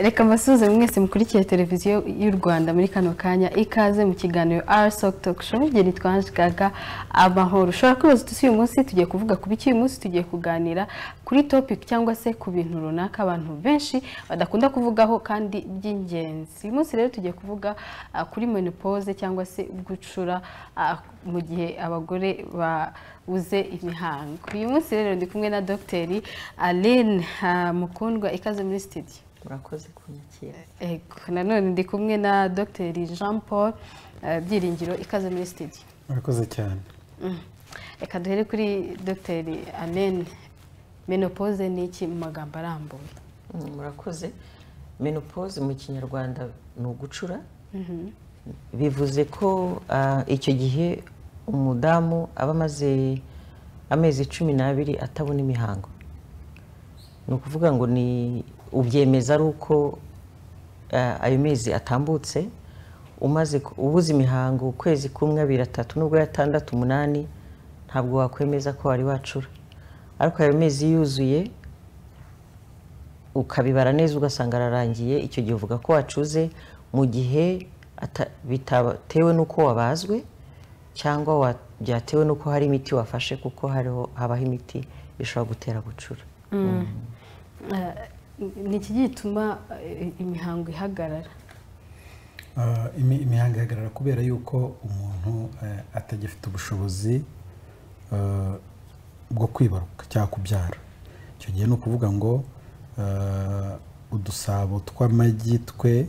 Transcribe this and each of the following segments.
Reka mbasuhuze mwese mukurikiye televiziyo y'u Rwanda muri kano kanya, ikaze mu kiganiro RSOG Talk Show. Njye nitwa Ange Gaga Amahoro. Ushobora kwibaza uti uyu munsi tugiye kuvuga ku biki? Uyu munsi tugiye kuganira kuri topic cyangwa se ku bintu runaka abantu benshi badakunda kuvugaho kandi by'ingenzi. Uyu munsi rero tugiye kuvuga kuri menopause cyangwa se gucura mu gihe abagore babuze imihango. Uyu munsi rero ndi kumwe na Dr Aline Mukundwa, ikaze muri studio. Murakoze kunyakira. Ego, nanone ndi kumwe na Dr Jean Paul Byiringiro, ikaze muri studio. Murakoze cyane. Reka duhere kuri Dr Aline. Menopause ni iki mu magambo arambuye? Murakoze. Menopause mu Kinyarwanda ni ugucura. Bivuze ko icyo gihe umudamu aba amaze amezi 12 atabona imihango. Ni ukuvuga ngo ni ubyemeza ari uko ayo mezi atambutse, umaze ubuze imihango ukwezi kumwe, 2, 3 nubwo 6, 8, ntabwo wakwemeza ko wari wacura. Ariko ayo mezi yuzuye ukabibara neza ugasanga ararangiye, icyo gihe uvuga ko wacuze, mu gihe bitatewe n'uko wabazwe cyangwa byatewe n'uko hari imiti wafashe, kuko hariho habaho imiti ishobora gutera gucura. Ni iki gituma imihango ihagarara? Imihango ihagarara kubera yuko umuntu atagifite ubushobozi bwo kwibaruka cyangwa kubyara. Icyo gihe ni ukuvuga ngo udusabo tw'amagi twe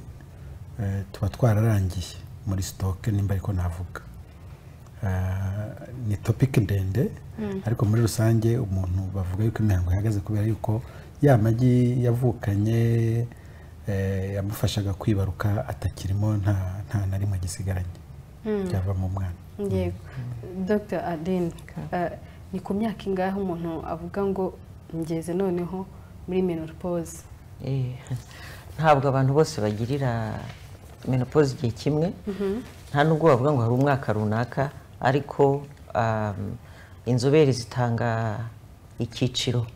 tuba twararangiye muri stock, nimba ariko navuga. Ni topic ndende, ariko muri rusange umuntu bavuga yuko imihango ihagaze kubera yuko ya magi yavukanye yamufashaga kwibaruka atakirimo, nta na rimwe gisigaranye byava mu mwana. Yego. Dr Aline, ni ku myaka ingahe umuntu avuga ngo ngeze noneho muri menopause? Ntabwo abantu bose bagirira menopause igihe kimwe, nta nubwo bavuga ngo hari umwaka runaka, ariko inzobere zitanga icyiciro.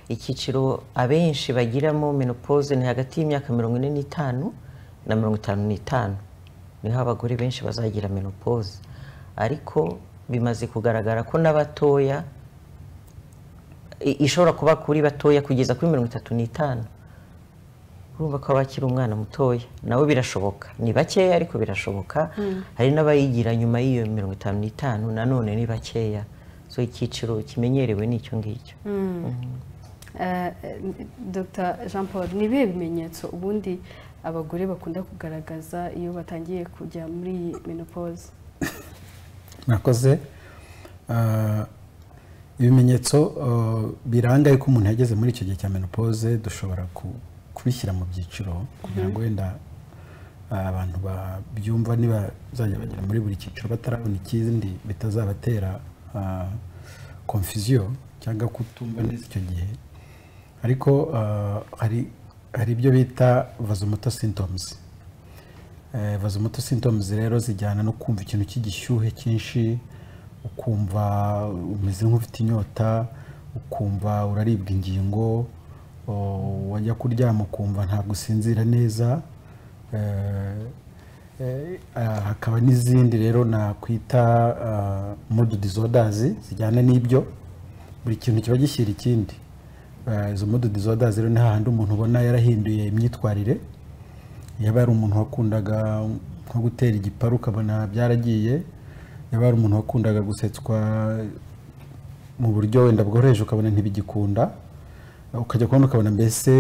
Icyiciro abenshi bagiramo menopause ni hagati y'imyaka 45 na 55, niho abagore benshi bazagira menopause. Ariko bimaze kugaragara ko n'abatoya ishobora kuba kuri batoya kugeza kuri 35. Urumva ko abakiri umwana mutoya nabo birashoboka, ni bakeya ariko birashoboka. Hari n'abayigira nyuma y'iyo 55, nanone ni bakeya. So icyiciro kimenyerewe ni icyo ngicyo. Dr Jean Paul, ni ibihe bimenyetso ubundi abagore bakunda kugaragaza iyo batangiye kujya muri menopause? Murakoze. Ibimenyetso biranga yuko umuntu yageze muri icyo gihe cya menopause dushobora kubishyira mu byiciro kugira ngo wenda abantu babyumva, niba bazajya bagera muri buri cyiciro batarabona ikindi bitazabatera confusion cyangwa kutumva neza icyo gihe. Ariko hari ibyo bita vasomotor symptoms. Vasomotor symptoms rero zijyana no kumva ikintu cy'igishyuhe cyinshi, ukumva umeze nk'ufite inyota, ukumva uraribwa ingingo, wajya kuryama ukumva ntabwo usinzira neza. Hakaba n'izindi rero nakwita mood disorders zijyana n'ibyo, buri kintu kiba gishyira ikindi. Izo mood disorders rero ni hahandi umuntu ubona yarahinduye imyitwarire, yaba ari umuntu wakundaga nko gutera igiparu ukabona byaragiye, yaba ari umuntu wakundaga gusetswa mu buryo wenda bworoheje ukabona ntibigikunda, ukajya kubona ukabona mbese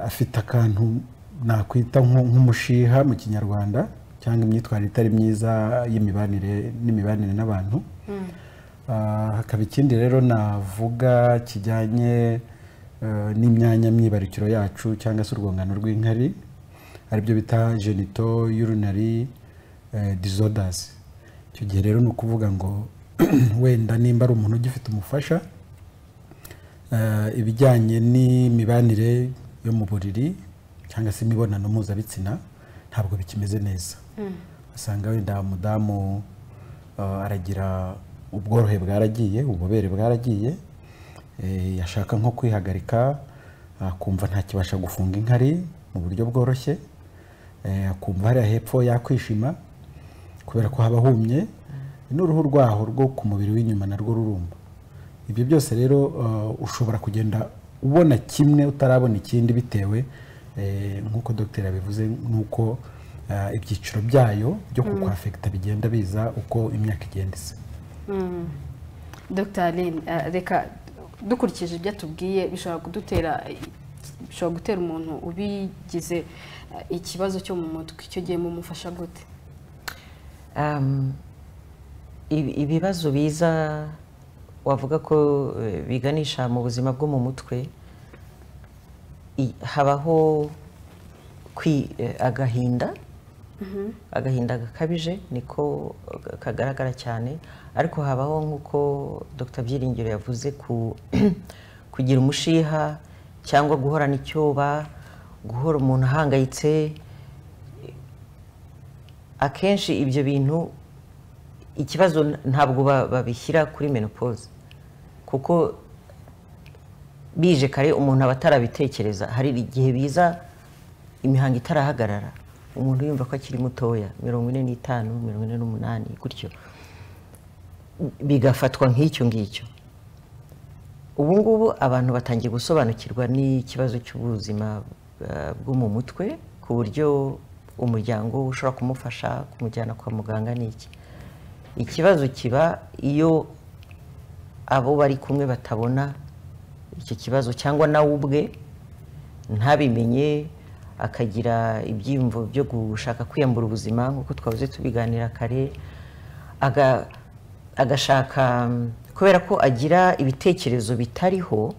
afite akantu nakwita nk'umushiha mu Kinyarwanda, cyangwa imyitwarire itari myiza y'imibanire n'imibanire n'abantu. Hakaba ikindi rero navuga kijyanye n'imyanya myibarukiro yacu cyangwa se urwungano rw'inkari, aribyo bita genito urinary disorders. Icyo gihe rero ni ukuvuga ngo wenda nimba ari umuntu ugifite umufasha, Ibijyanye n'imibanire yo mu buriri cyangwa se imibonano mpuzabitsina ntabwo bikimeze neza. Usanga wenda umudamu aragira ubworohe bwaragiye, ububobere bwaragiye, yashaka nko kwihagarika akumva ntakibasha gufunga inkari mu buryo bworoshye, akumva hariya hepfo yakwishima kubera ko haba humye, n'uruhu rwaho rwo ku mubiri w'inyuma narwo rurumba. Ibyo byose rero ushobora kugenda ubona kimwe utarabona ikindi bitewe nk'uko dogiteri yabivuze, n'uko ibyiciro byayo byo kukwafekita bigenda biza uko imyaka igenda isa. Dr. Aline, reka dukurikije ibyo atubwiye bishobora gutera umuntu ubigize ikibazo cyo mu mutwe, icyo gihe mumufasha gute? Ibibazo biza wavuga ko biganisha mu buzima bwo mu mutwe, habaho agahinda, agahinda gakabije niko kagaragara cyane, ariko habaho nk'uko Dr. Byiringiro yavuze kugira umushiha cyangwa guhorana icyoba, guhora umuntu ahangayitse. Akenshi ibyo bintu ikibazo ntabwo babishyira kuri menopause, kuko bije kare umuntu aba atarabitekereza. Hari igihe biza imihango itarahagarara, umuntu yumva ko akiri mutoya, 45, 48 gutyo, bigafatwa nk'icyo ngicyo. Ubu ngubu abantu batangiye gusobanukirwa n'ikibazo cy'ubuzima bwo mu mutwe, ku buryo umuryango ushobora kumufasha kumujyana kwa muganga n'iki. Ikibazo kiba iyo abo bari kumwe batabona icyo kibazo, cyangwa nawe ubwe ntabimenye, akagira ibyiyumvo byo gushaka kwiyambura ubuzima nk'uko twavuze tubiganira kare, agashaka kubera ko agira ibitekerezo bitariho.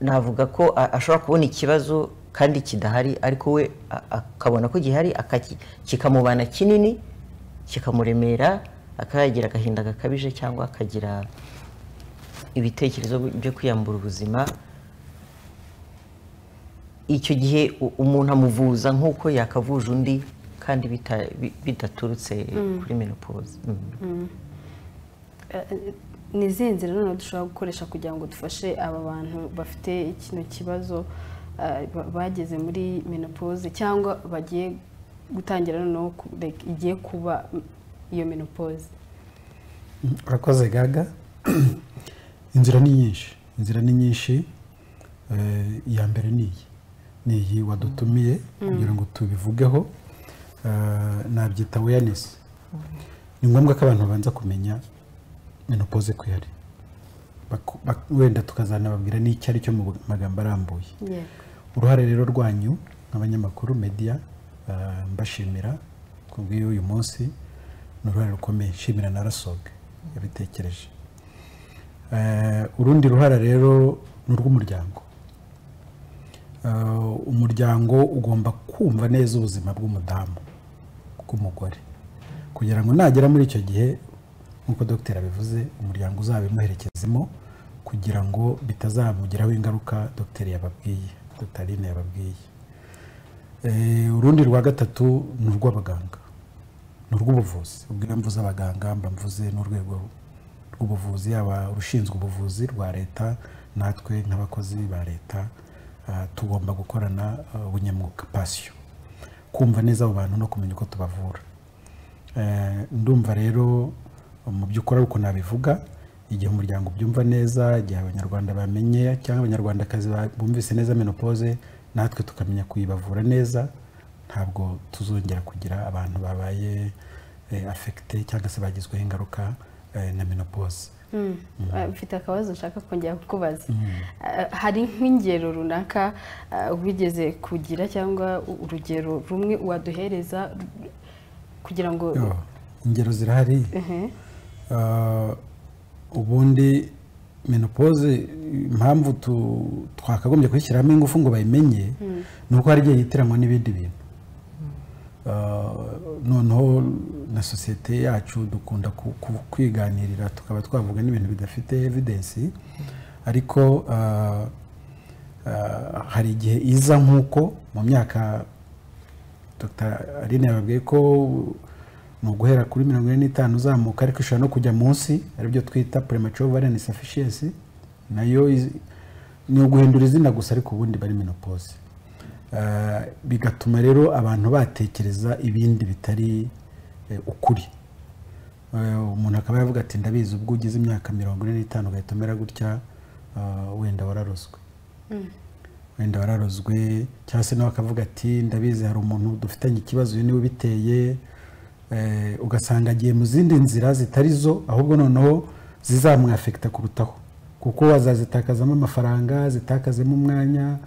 Navuga ko ashobora kubona ikibazo kandi kidahari, ariko we akabona ko gihari, kikamubana kinini, kikamuremera, akagira agahinda gakabije cyangwa akagira ibitekerezo byo kwiyambura ubuzima. Icyo gihe umuntu amuvuza nk'uko yakavuje undi, kandi bidaturutse kuri menopause. Ni izihe nzira noneho dushobora gukoresha kugira ngo dufashe aba bantu bafite kino kibazo, bageze muri menopause cyangwa bagiye gutangira noneho igiye kuba iyo menopause? Urakoze Gaga. Inzira ni nyinshi, inzira ni nyinshi. Iya mbere ni iyi wadutumiye kugira ngo tubivugeho, nabyita awareness. Ni ngombwa ko abantu babanza kumenya menopause ko ihari, wenda tukazanababwira n'icyo ari cyo mu magambo arambuye. Uruhare rero rwanyu nk'abanyamakuru media, mbashimira kubw'iyo uyu munsi, ni uruhare rukomeye, nshimira na RASOG yabitekereje. Urundi ruhare rero ni urw'umuryango. Umuryango ugomba kumva neza ubuzima bw'umudamu, bw'umugore, kugira ngo nagera muri icyo gihe nk'uko dogiteri abivuze, umuryango uzabimuherekezemo kugira ngo bitazamugiraho ingaruka dogiteri yababwiye, Dr. Aline yababwiye. Urundi rwa gatatu ni urw'abaganga, ni urw'ubuvuzi. Ubwo iyo mvuze abaganga mba mvuze n'urwego rw'ubuvuzi, yaba urushinzwe ubuvuzi rwa leta, natwe nk'abakozi ba leta tugomba gukorana ubunyamwuga, pasiyo, kumva neza abo bantu no kumenya uko tubavura. Ndumva rero mu by'ukuri uko nabivuga, igihe umuryango ubyumva neza, igihe abanyarwanda bamenye cyangwa abanyarwandakazi bumvise neza menopause, natwe tukamenya kuyibavura neza, ntabwo tuzongera kugira abantu babaye affecté cyangwa se bagizweho ingaruka na menopause. Mfite akabazo nshaka kongera kukubaza. Hari nk'ingero runaka wigeze kugira cyangwa urugero rumwe waduhereza kugira ngo? Ingero zirahari. Ubundi menopause impamvu twakagombye kuyishyiramo ingufu ngo bayimenye, ni uko hari igihe yitiranwa n'ibindi bintu. Noneho na sosiyete yacu dukunda kwiganirira, tukaba twavuga n'ibintu bidafite evidence, ariko hari igihe iza nk'uko mu myaka Dr Aline yababwiye ko ni uguhera kuri 45 uzamuka, ariko ishobora no kujya munsi, aribyo twita premature ovarian insufficiency, nayo ni uguhindura izina gusa, ariko ubundi bari menopause. Bigatuma rero abantu batekereza ibindi bitari ukuri. Umuntu akaba yavuga ati ndabizi ubwo ugize imyaka 45 ugahita umera gutya, wenda wararozwe, wenda wararozwe, cyangwa se nawe akavuga ati ndabizi hari umuntu dufitanye ikibazo, uyu niwe ubiteye. Ugasanga agiye mu zindi nzira zitari zo, ahubwo noneho zizamwafekita kurutaho, kuko azazitakazamo amafaranga, zitakazemo umwanya.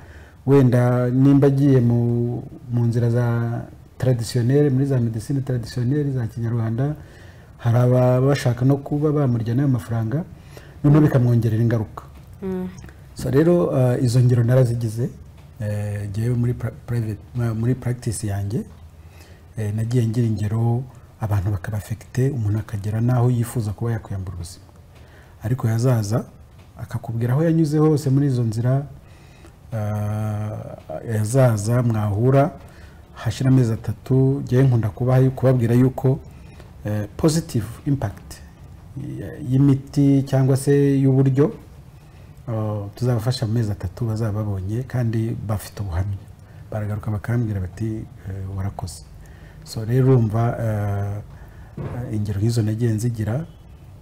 Wenda nimba agiye mu nzira za traditionnelle, muri za medicine traditionnelle za kinyarwanda, hari abashaka no kuba bamurya n'ayo mafaranga, noneho bikamwongerera ingaruka. So rero izo ngero narazigize ngewe muri private, muri practice yanjye, nagiye ngira ingero abantu bakabafekite, umuntu akagera n'aho yifuza kuba yakwiyambura ubuzima, ariko yazaza akakubwira aho yanyuze hose muri izo nzira. Yazaza mwahura hashira amezi 3, ngewe nkunda kubabwira yuko positive impact y'imiti cyangwa se y'uburyo tuzabafasha mu mezi 3 bazaba babonye, kandi bafite ubuhamya, baragaruka bakambwira bati warakoze. So rero urumva ingero nk'izo nagiye nzigira.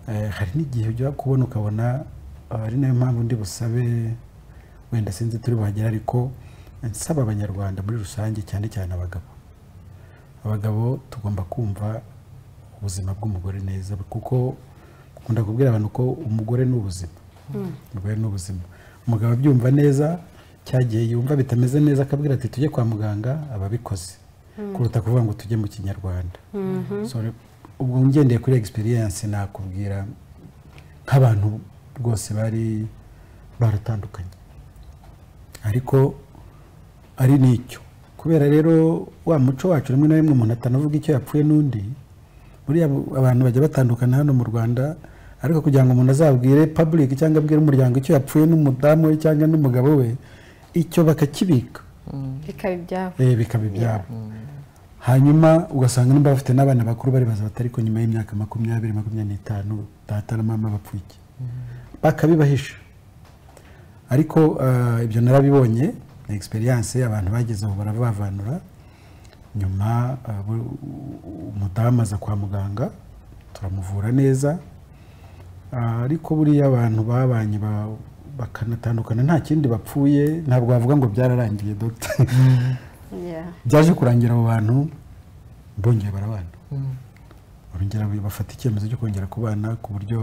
Hari n'igihe ujya kubona ukabona, ari nayo mpamvu ndi busabe, wenda sinzi turi buhagera, ariko nsaba abanyarwanda muri rusange, cyane cyane abagabo. Abagabo tugomba kumva ubuzima bw'umugore neza, kuko nkunda kubwira abantu ko umugore ni ubuzima. Umugore ni ubuzima. Umugabo abyumva neza, cyagiye yumva bitameze neza akabwira ati tujye kwa muganga, ababikoze, kuruta kuvuga ngo tujye mu kinyarwanda. So ubwo ngendeye kuri experience nakubwira nk'abantu rwose bari baratandukanye, ariko ari nicyo kubera rero wa muco wacu rimwe na rimwe umuntu atanavuga icyo yapfuye n'undi. Buriya abantu bajya batandukana hano mu Rwanda, ariko kugira ngo umuntu azabwire public cyangwa abwire umuryango icyo yapfuye n'umudamu we cyangwa n'umugabo we, icyo bakakibika, bikaba ibyabo. Bikaba ibyabo. Hanyuma ugasanga nimba bafite n'abana bakuru baribaza bati ariko nyuma y'imyaka 20, 25 data na mama bapfuye iki? Bakabibahisha. Ariko ibyo narabibonye, ni experience abantu bageze aho baravavanura. Nyuma umudamu aza kwa muganga turamuvura neza, ariko buriya abantu babanye bakanatandukana nta kindi bapfuye, ntabwo bavuga ngo byararangiye doctor. Byaje kurangira abo bantu bongeye barabana, barongera bafata icyemezo cyo kongera kubana, ku buryo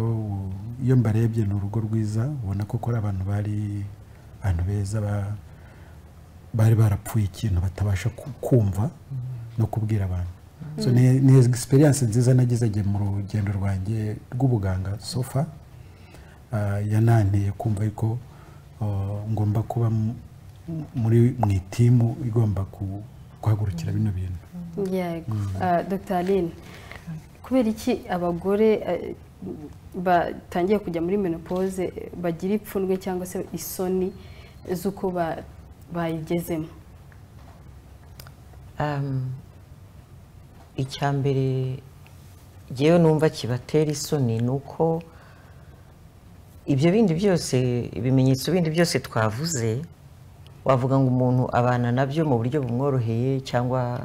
iyo mbarebye ni urugo rwiza, ubona ko ari abantu bari abantu beza, bari barapfuye ikintu batabasha kumva no kubwira abantu. So ni experience nziza nagize mu rugendo rwanjye rw'ubuganga sofa, yananteye kumva yuko ngomba kuba muri mu itimu igomba guhagurukira bino bintu. Yego. Dr Aline, kubera iki abagore batangiye kujya muri menopause bagira ipfunwe cyangwa se isoni z'uko bayigezemo? Icya mbere ngewe numva kibatera isoni ni uko ibyo bindi byose, ibimenyetso bindi byose twavuze, wavuga ngo umuntu abana nabyo mu buryo bumworoheye cyangwa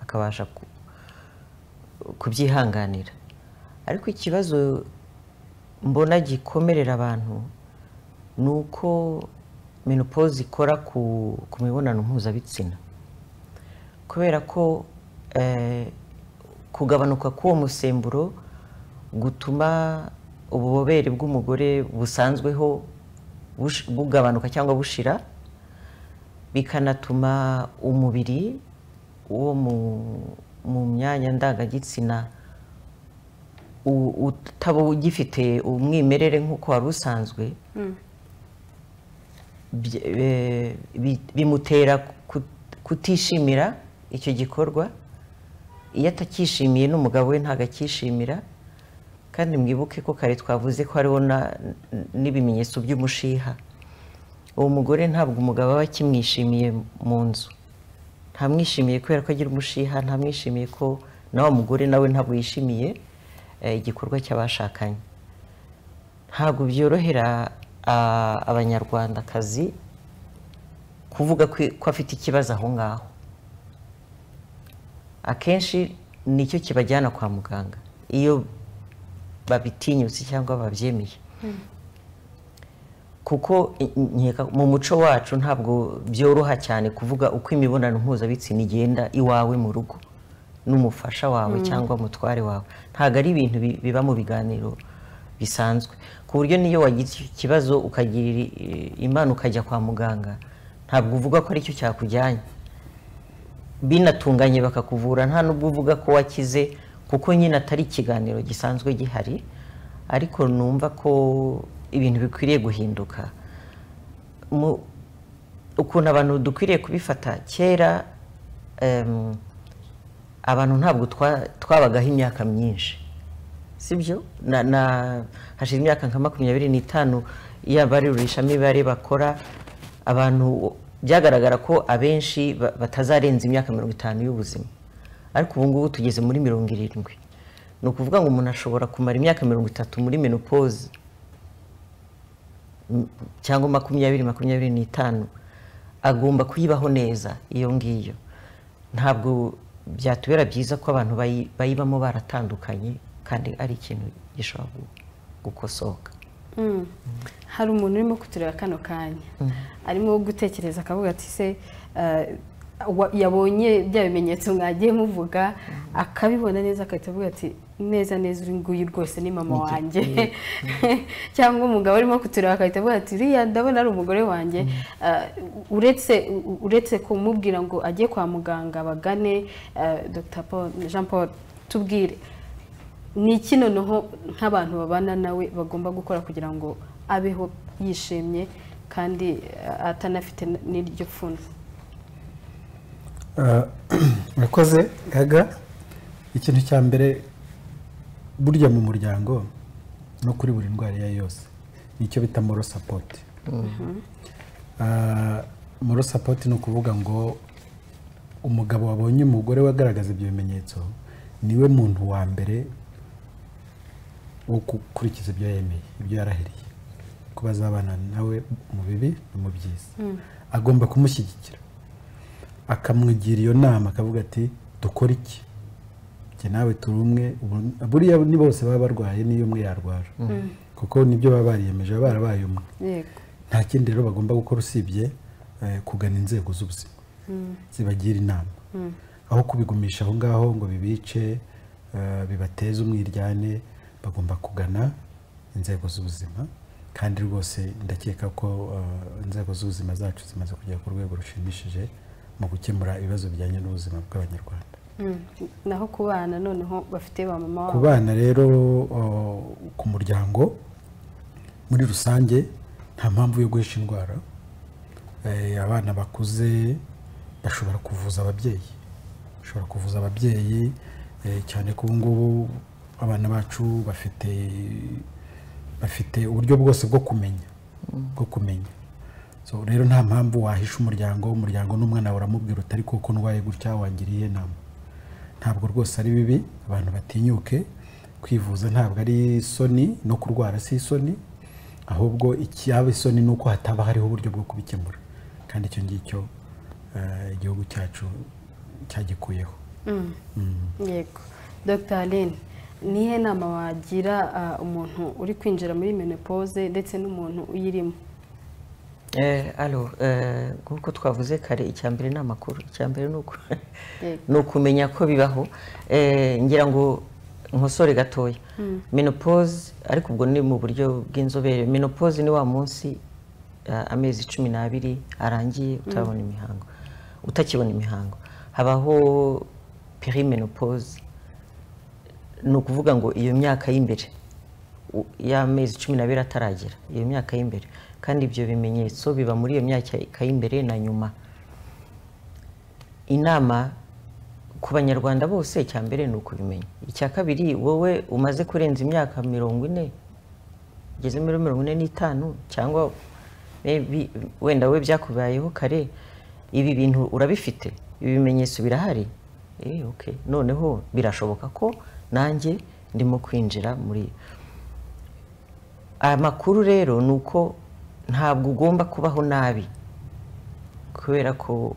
akabasha kubyihanganira. Ariko ikibazo mbona gikomerera abantu ni uko menopause ikora ku mibonano mpuzabitsina, kubera ko kugabanuka k'uwo musemburo gutuma ububobere bw'umugore busanzweho bugabanuka cyangwa bushira, bikanatuma umubiri wo mu myanya ndangagitsina utaba ugifite umwimerere nk'uko wari usanzwe, bimutera kutishimira icyo gikorwa. Iyo atakishimiye n'umugabo we ntabwo akishimira. Kandi mwibuke ko kare twavuze ko hariho n'ibimenyetso by'umushiha. Uwo mugore ntabwo umugabo aba akimwishimiye mu nzu, ntamwishimiye kubera ko agira umushiha, ntamwishimiye ko na wa mugore nawe ntabwo yishimiye igikorwa cy'abashakanye. Ntabwo byorohera abanyarwandakazi kuvuga ko afite ikibazo aho ngaho. Akenshi nicyo kibajyana kwa muganga iyo babitinyutse cyangwa babyemeye, kuko mu muco wacu ntabwo byoroha cyane kuvuga uko imibonano mpuzabitsina igenda iwawe mu rugo n'umufasha wawe cyangwa umutware wawe. Ntabwo ari ibintu biba mu biganiro bisanzwe, ku buryo niyo wagize ikibazo ukagira imana ukajya kwa muganga ntabwo uvuga ko aricyo cyakujyanye. Binatunganye bakakuvura, nta nubwo uvuga ko wakize, kuko nyine atari ikiganiro gisanzwe gihari. Ariko numva ko ibintu bikwiriye guhinduka. Ukuntu abantu dukwiriye kubifata, kera abantu ntabwo twabagaho imyaka myinshi, sibyo? Hashize imyaka nka 25 y'abarurishamibare bakora, abantu byagaragara ko abenshi batazarenza imyaka 50 y'ubuzima. Ariko ubu ngubu tugeze muri 70. Ni ukuvuga ngo umuntu ashobora kumara imyaka 30 muri menopause cyangwa 20, 25, agomba kuyibaho neza iyo ngiyo. Ntabwo byatubera byiza ko abantu bayibamo baratandukanye, kandi ari ikintu gishobora gukosoka. Hari umuntu urimo kutureba kano kanya arimo gutekereza akavuga ati se yabonye bya bimenyetso mwagiye muvuga, akabibona neza akahita avuga ati neza neza uri nguyu rwose ni mama wanjye, cyangwa umugabo arimo kutureba akahita avuga ati uriya ndabona ari umugore wanjye. Uretse kumubwira ngo ajye kwa muganga bagane Dr Paul Jean Paul, tubwire ni iki noneho nk'abantu babana nawe bagomba gukora kugira ngo abeho yishimye kandi atanafite n'iryo pfunwe? Murakoze Gaga. Ikintu cya mbere burya mu muryango no kuri buri ndwara iyo yose nicyo bita moral support. Moral support ni ukuvuga ngo umugabo wabonye umugore we agaragaza ibyo bimenyetso niwe muntu wa mbere wo gukurikiza ibyo yemeye, ibyo yarahiriye ko bazabana nawe mu bibi no mu byiza. Agomba kumushyigikira, akamugira iyo nama, akavuga ati dukora iki, njye nawe turi umwe. Buriya ni bose baba barwaye n'iyo umwe yarwara, kuko nibyo baba bariyemeje, baba barabaye umwe. Nta kindi rero bagomba gukora usibye kugana inzego z'ubuzima zibagira inama, aho kubigumisha aho ngaho ngo bibice, bibateze umwiryane. Bagomba kugana inzego z'ubuzima, kandi rwose ndakeka ko inzego z'ubuzima zacu zimaze kugera ku rwego rushimishije mu gukemura ibibazo bijyanye n'ubuzima bw'abanyarwanda. Naho ku bana noneho bafite ba mama wabo? Ku bana rero, ku muryango muri rusange nta mpamvu yo guhisha indwara. Abana bakuze bashobora kuvuza ababyeyi, bashobora kuvuza ababyeyi, cyane ko ubu ngubu abana bacu bafite uburyo bwose bwo kumenya, bwo kumenya. So rero nta mpamvu wahisha umuryango n'umwana uramubwira utari kuko ndwaye gutya wangiriye inama. Ntabwo rwose ari bibi, abantu batinyuke kwivuza, ntabwo ari isoni, no kurwara si isoni, ahubwo icyaba isoni nuko hataba hariho uburyo bwo kubikemura, kandi icyo ngicyo igihugu cyacu cyagikuyeho. Yego. Dr Aline, nihe nama wagira umuntu uri kwinjira muri menopause ndetse n'umuntu uyirimo? Alors, nk'uko twavuze kare, icya mbere ni amakuru, icya mbere ni ukumenya ko bibaho. Ngira ngo nkosore gatoya, menopause ariko ubwo ni mu buryo bw'inzobere, menopause ni wa munsi amezi 12 arangiye utabona imihango, utakibona imihango. Habaho perimenopause, ni ukuvuga ngo iyo myaka y'imbere y'amezi 12 ataragera, iyo myaka y'imbere, kandi ibyo bimenyetso biba muri iyo myaka y'imbere na nyuma. Inama Ku Banyarwanda bose, icya mbere ni ukubimenya. Icya kabiri, wowe umaze kurenza imyaka 40, ugeze muri 45, cyangwa maybe wenda wowe byakubayeho kare, ibi bintu urabifite, ibi bimenyetso birahari, okay. Noneho birashoboka ko nanjye ndimo kwinjira muri aya makuru. Rero ni uko ntabwo ugomba kubaho nabi kubera ko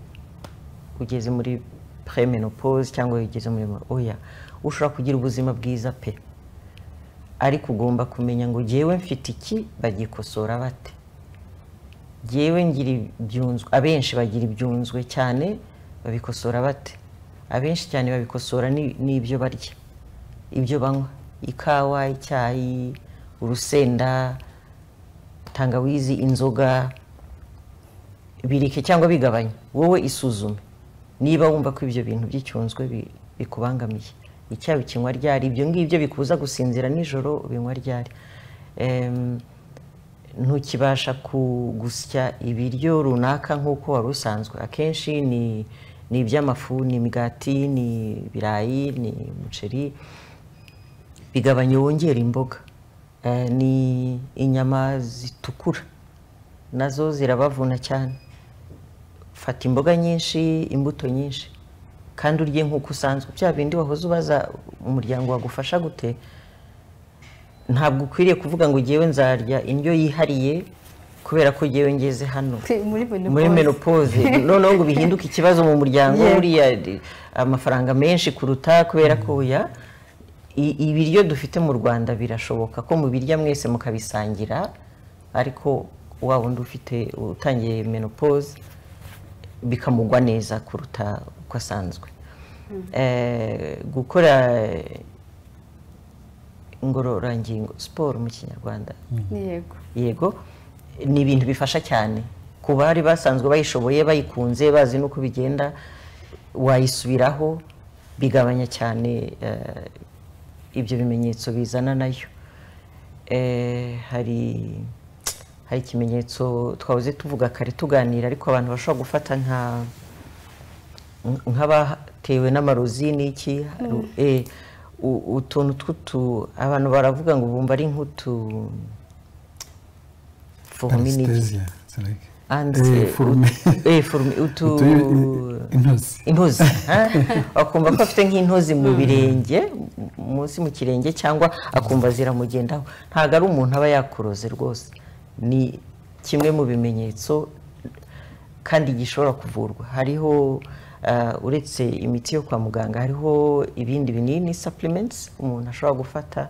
ugeze muri préménopause cyangwa ugeze muri, oya, ushobora kugira ubuzima bwiza pe, ariko ugomba kumenya ngo jyewe mfite iki, bagikosora bate? Jyewe ngira ibyunzwe, abenshi bagira ibyunzwe cyane, babikosora bate? Abenshi cyane babikosora n'ibyo barya, ibyo banywa, ikawa, icyayi, urusenda, tangawizi, inzoga. Bireke cyangwa bigabanye. Wowe isuzume niba wumva ko ibyo bintu by'icyunzwe bikubangamiye. Icyayi ukinywa ryari? Ibyo ngibyo bikubuza gusinzira nijoro ubinywa ryari? Ntukibasha gusya ibiryo runaka nk'uko wari usanzwe. Akenshi ni iby'amafu, ni imigati, ni ibirayi, ni umuceri. Bigabanya, wongera imboga. Ni inyama zitukura, nazo zirabavuna cyane. Fata imboga nyinshi, imbuto nyinshi, kandi urye nk'uko usanzwe. Bya bindi wahoze ubaza umuryango wagufasha gute, ntabwo ukwiriye kuvuga ngo ngewe nzarya indyo yihariye kubera ko ngewe ngeze hano muri muri menopause. Menopause, noneho ngo bihinduke ikibazo mu muryango, buriya amafaranga menshi kuruta kubera ko ya ibiryo dufite mu Rwanda birashoboka ko mubirya mwese mukabisangira, ariko wa wundi ufite utangiye menopause bikamugwa neza kuruta uko asanzwe. Gukora ingororangingo, siporo mu Kinyarwanda. Yego. Yego, ni ibintu bifasha cyane ku bari basanzwe bayishoboye, bayikunze, bazi n'uko bigenda. Wayisubiraho, bigabanya cyane ibyo bimenyetso bizana nayo. Hari ikimenyetso twahoze tuvuga kare tuganira, ariko abantu bashobora gufata nk'abatewe n'amarozi n'iki, utuntu tw'utu, abantu baravuga ngo bumva ari nk'utu fourmi n'iki. Paresthesia, it's like And, fourmi. Fourmi, utu intozi. Intozi, ha? Akumva ko afite nk'intozi mu birenge, munsi mu kirenge, cyangwa akumva ziramugendaho. Ntabwo ari umuntu aba yakuroze rwose, ni kimwe mu bimenyetso kandi gishobora kuvurwa. Hariho uretse imiti yo kwa muganga, hariho ibindi binini, supplements, umuntu ashobora gufata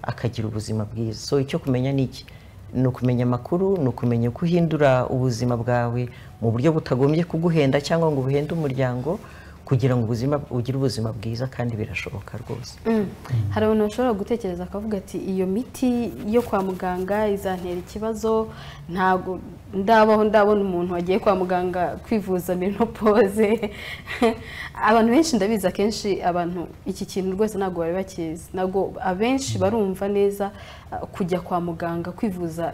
akagira ubuzima bwiza. So icyo kumenya ni iki? Ni ukumenya amakuru, ni ukumenya uko uhindura ubuzima bwawe mu buryo butagombye kuguhenda cyangwa ngo buhende umuryango, kugira ngo ubuzima ugire ubuzima bwiza, kandi birashoboka rwose. Hari abantu bashobora gutekereza akavuga ati iyo miti yo kwa muganga izantera ikibazo, ntabwo ndabaho ndabona umuntu wagiye kwa muganga kwivuza menopause. Abantu benshi, ndabizi, akenshi abantu iki kintu rwose ntabwo bari bakizi, ntabwo abenshi barumva neza kujya kwa muganga kwivuza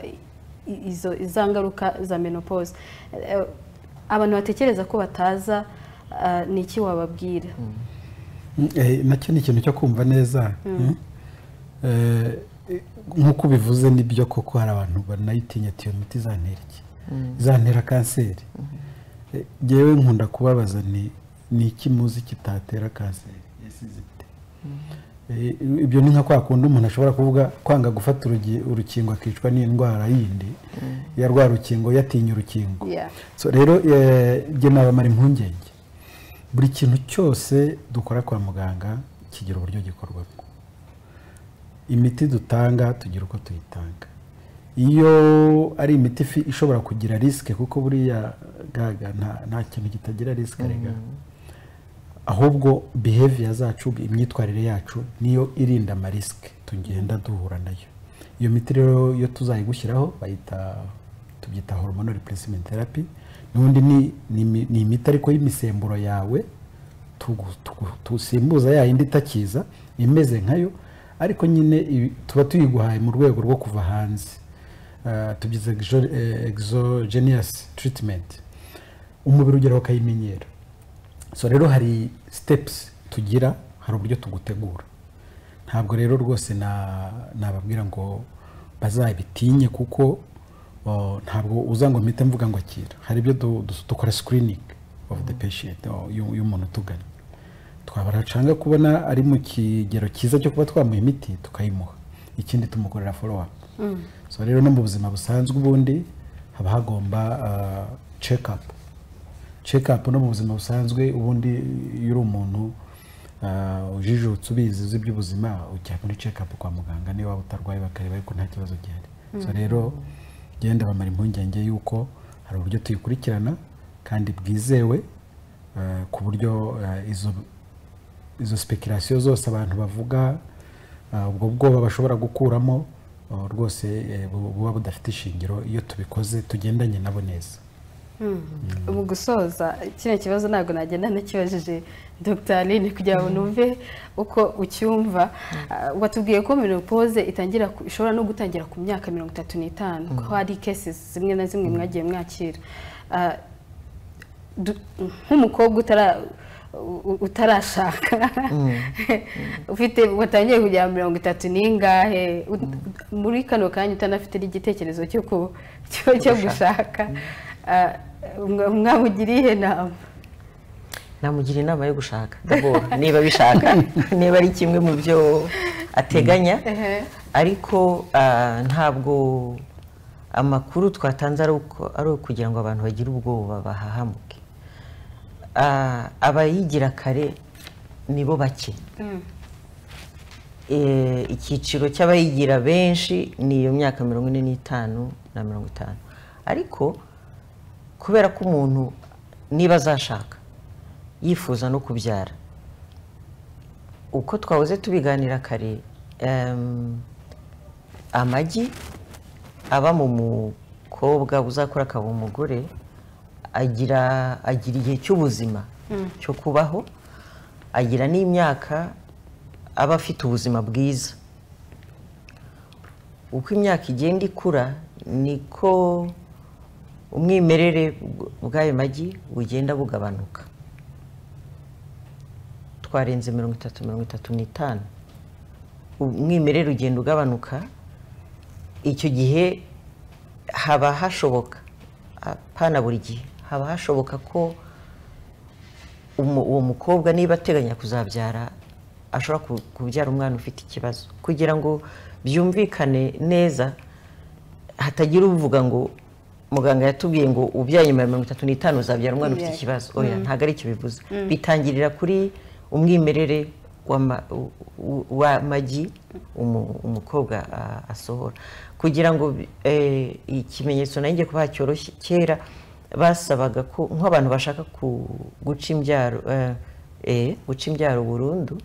izo iza ngaruka za menopause. Abantu batekereza ko bataza, ni iki wababwira? Nacyo ni ikintu cyo kumva neza. Nk'uko ubivuze, nibyo koko, hari abantu banayitinya, ati iyo miti izantera iki, izantera kanseri? Jyewe nkunda kubabaza ni iki muzi kitatera kanseri? Yasize ite? Ibyo ni nka kwa kundi umuntu ashobora kuvuga kwanga gufata urukingo akicwa n'indwara yindi ya rwa rukingo, yatinya urukingo. So rero jye nabamara impungenge. Buri kintu cyose dukora kwa muganga kigira uburyo gikorwamo. Imiti dutanga tugira uko tuyitanga. Iyo ari imiti ishobora kugira risque, kuko buriya gaga nta kintu kitagira risque rega, ahubwo behavior zacu, imyitwarire yacu niyo irinda amarisques tugenda duhura nayo. Iyo miti rero iyo tuzayigushyiraho bayita, tubyita hormonal replacement therapy. N'ubundi ni imiti ariko y'imisemburo yawe tusimbuza ya yindi itakiza, imeze nkayo, ariko nyine tuba tuyiguhaye mu rwego rwo kuva hanze. Tubyita exogenous treatment. Umubiri ugeraho ukayimenyera. So rero hari steps tugira, hari uburyo tugutegura. Ntabwo rero rwose nababwira ngo bazabitinye, kuko ntabwo uza ngo mpite mvuga ngo akira. Hari ibyo dukora screening of the patient, y'umuntu utugana, twabaracanga kubona ari mu kigero cyiza cyo kuba twamuha imiti tukayimuha, ikindi tumukorera follow up. So rero no mu buzima busanzwe ubundi haba hagomba check up. Check up no mu buzima busanzwe ubundi iyo uri umuntu ujijutse, ubizi, uzi iby'ubuzima, ujya muri check up kwa muganga niba waba utarwaye, bakareba yuko nta kibazo gihari. So rero genda bamara impungenge yuko hari uburyo tuyikurikirana kandi bwizewe, ku buryo izo speculation zose abantu bavuga, ubwo bwoba bashobora gukuramo, rwose buba budafite ishingiro iyo tubikoze tugendanye nabo neza. Mu gusoza kino kibazo, ntabwo nagenda ntakibajije Dr Aline kugira ngo numve uko ucyumva. Watubwiye ko menopause itangira ishobora no gutangira ku myaka 35, ko hari cases zimwe na zimwe mwagiye mwakira. Nk'umukobwa utarashaka, ufite watangiye kugera 30 n'ingahe muri kano kanya, utanafite n'igitekerezo cyo gushaka, mwamugira iyihe nama? Namugira inama yo gushaka d'abord, niba bishaka, niba ari kimwe mu byo ateganya. Ariko ntabwo amakuru twatanze ari ukugira ngo abantu bagire ubwoba bahahamuke. Abayigira kare nibo bake. Icyiciro cy'abayigira benshi ni iyo myaka 45 na 50. Ariko kubera ko umuntu niba azashaka yifuza no kubyara, uko twahoze tubiganira kare, amagi aba mu mukobwa uzakora akaba umugore agira igihe cy'ubuzima cyo kubaho, agira n'imyaka aba afite ubuzima bwiza. Uko imyaka igenda ikura niko umwimerere bw'ayo magi bugenda bugabanuka. Twarenze 30, 35, umwimerere ugenda ugabanuka. Icyo gihe haba hashoboka, apana buri gihe, haba hashoboka ko uwo mukobwa niba ateganya kuzabyara ashobora kubyara umwana ufite ikibazo. Kugira ngo byumvikane neza, hatagira uvuga ngo muganga yatubwiye ngo ubyaye nyuma ya 35 uzabyara umwana ufite ikibazo. Oya, ntabwo ari icyo bivuze. Bitangirira kuri umwimerere w'amagi umukobwa asohora. Kugira ngo ikimenyetso nanjye kuba cyoroshye, kera basabaga ko nk'abantu bashaka guca imbyaro, guca imbyaro burundu,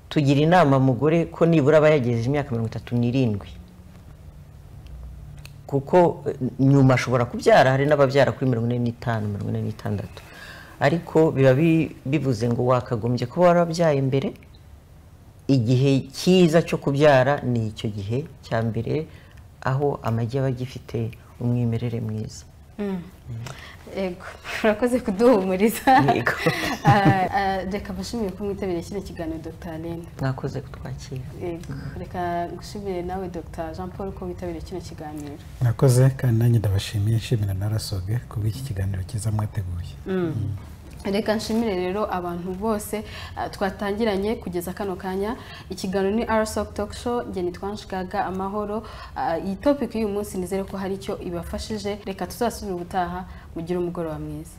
tugira inama mugore ko nibura aba yagejeje imyaka 37, kuko nyuma ashobora kubyara. Hari n'ababyara kuri 45, 46, ariko biba bivuze ngo wakagombye kuba warabyaye mbere. Igihe cyiza cyo kubyara ni icyo gihe cya mbere, aho amagi aba agifite umwimerere mwiza. Yego, urakoze kuduhumuriza. Yego. Reka mbashimire ko mwitabiriye kino kiganiro, Dr Aline. Mwakoze kutwakira. Yego, reka ngushimire nawe Dr Jean Paul ko witabiriye kino kiganiro. Mwakoze, kandi nanjye ndabashimiye, nshimira na RASOG kubw'iki kiganiro cyiza mwateguye. Reka nshimire rero abantu bose twatangiranye kugeza kano kanya. Ikiganiro ni RSOG Talk Show, njye nitwa Ange Amahoro. Iyi topic y'uyu munsi nizere ko hari icyo ibafashije. Reka tuzasubira ubutaha, mugire umugoroba mwiza.